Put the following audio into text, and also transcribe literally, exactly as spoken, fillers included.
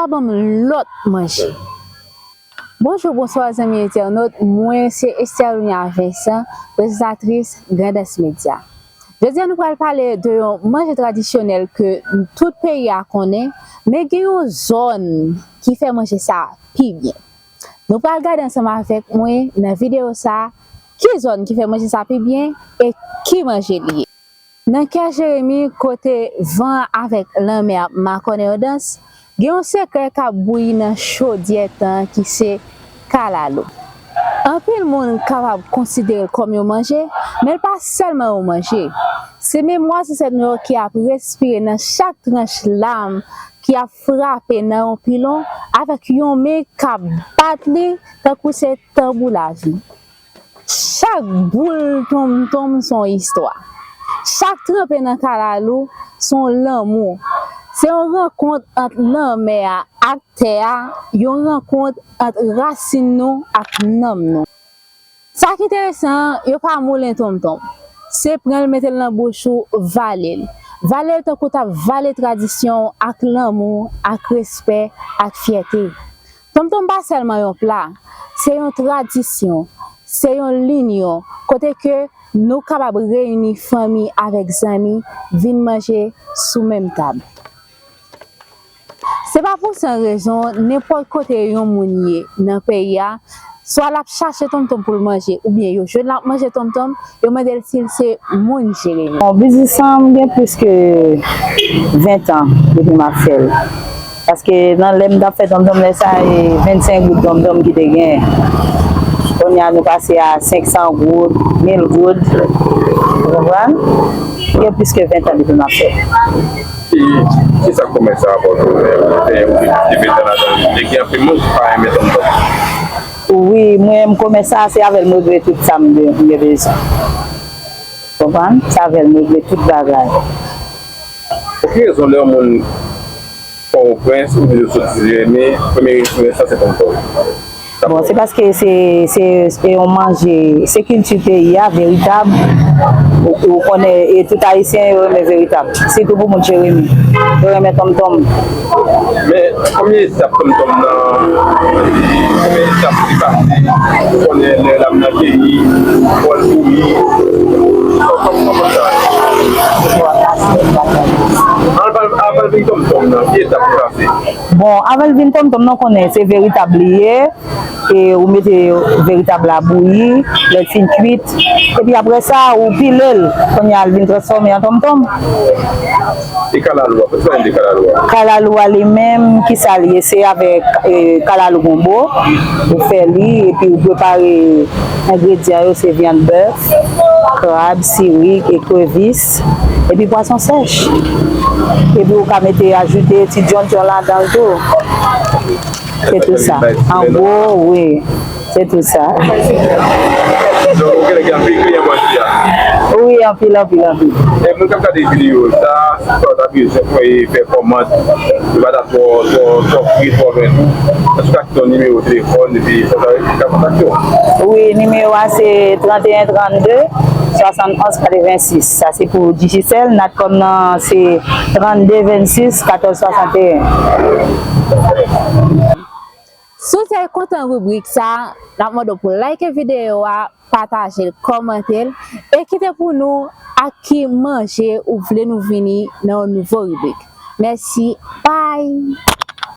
Ban m lòt manje. Bonjou, bonswa zanmi entènot, mwen se Estherlinia Vincent, prezantatris Grandans Media. Jodi a nou pral pale de yon manje tradisyonèl ke tout peyi a konnen, men gen yon zòn ki fè manje sa pi byen. Nou pral gade ansanm avèk mwen nan videyo sa a ki zòn ki fè manje sa pi byen e ki manje li ye. Nan kè Jeremi, kote van avèk lanmè ap makònen yon dans, gen yon sekrè k ap bouyi nan chodyè tan ki se kalalou. Anpil moun kapab konsidere l kòm yon manje, men l pa sèlman yon manje. Se memwa zansèt nou yo ki ap respire nan chak tranch lam ki ap frape nan yon pilon avèk yon men k ap bat li tankou se tanbou lavi. Chak boul tonmtonm se yon istwa. Chak tranpe nan kalalou se yon lanmou. Se yon rankont ant lanmè a ak tè a, yon rankont ant rasin nou ak nanm nou. Sa k enteresan an, yo pa moulen tonmtonm. Se pran l mete l nan bouch ou, vale l. Vale l tankou w t ap vale tradisyon w ak lanmou, ak respè, ak fyète. Tonmtonm pa sèlman yon pla, se yon tradisyon, se yon linyon kote ke nou kapab reyini fanmi avèk zanmi vin manje sou menm tab. Se pa pou san rezon, nenpòt kote yon moun ye nan peyi a, swa l ap chache tonmtonm pou l manje, oubyen yo jwenn l ap manje tonmtonm, yo mande l si l se moun Jeremi. Bon, biznis lan, m gen plis ke ven tan depi m ap fè l. Paske nan lè m t ap fè tonmtonm, lè sa a, e vennsenk goud tonmtonm ki te gen. Kounye a, nou pase a senk san goud, mil goud. Ou konprann? Gen plis ke ven tan depi m ap fè l. E kisa kòmès sa apòte w menm? Ou fè ou te mete ladan l. E gen anpil moun ki pa renmen tonmtonm. Wi, mwen menm kòmès sa, se avè l m regle tout sa m de-, m gen bezwen. Konprann? Se avè l m regle tout bagay. Pou ki rezon lè yon moun Pòtoprens oubyen yo soti Jeremi, premye referans lan se tonmtonm? Bon, se paske se, se, se yon manje, se kilti peyi a, veritab. Ou, ou konnen, e tout Ayisyen, yo renmen veritab. Sitou pou moun Jeremi. Yo renmen tonmtonm. Men, konbyen etap tonmtonm nan, konbyen etap li pase, ou konnen lè lam nan keyi, fò l bouyi, kòman, kòman sa? Avan, avan l vin tonmtonm nan, ki etap li pase? Bon, avan l vin tonmtonm nan, konnen se veritab li ye. E ou mete veritab la bouyi, lè l fin kuit. Epi apre sa, ou pile l. Kounye a, l vin transfòme an tonmtonm. E kalalou a, fò n pale de kalalou a. Kalalou a li menm, kisa l ye? Se avèk, e, kalalou gonbo. Ou fè li, epi ou prepare engredyan yo, se vyann bèf, krab, sirik, ekrevis. Epi pwason sèch. Epi ou ka mete, ajoute ti djondjon ladan l tou. Se tou sa. An gwo, wi. Se tou sa. Donk, ou genlè gen anpil kliyan jodi a? Wi, anpil, anpil, anpil. E moun k ap gade videyo sa, si yo ta bezwen fè kòmand, yo pa ta twò, twò, twò pre, twò lwen tou. Antouka, kite yon nimewo telefòn, epi sa, sa, yo ka kontakte w. Wi, nimewo a se trannteyen trannde, swasannonz katrevensis. Sa se pou Digicel, Natcom nan se trannde vennsis katòz swasanteyen. Si w te kontan ribrik sa, n ap mande w pou w like videyo a, pataje l, kòmante l, e kite pou nou ak ki manje ou vle nou vini nan yon nouvo ribrik. Mèsi, bye!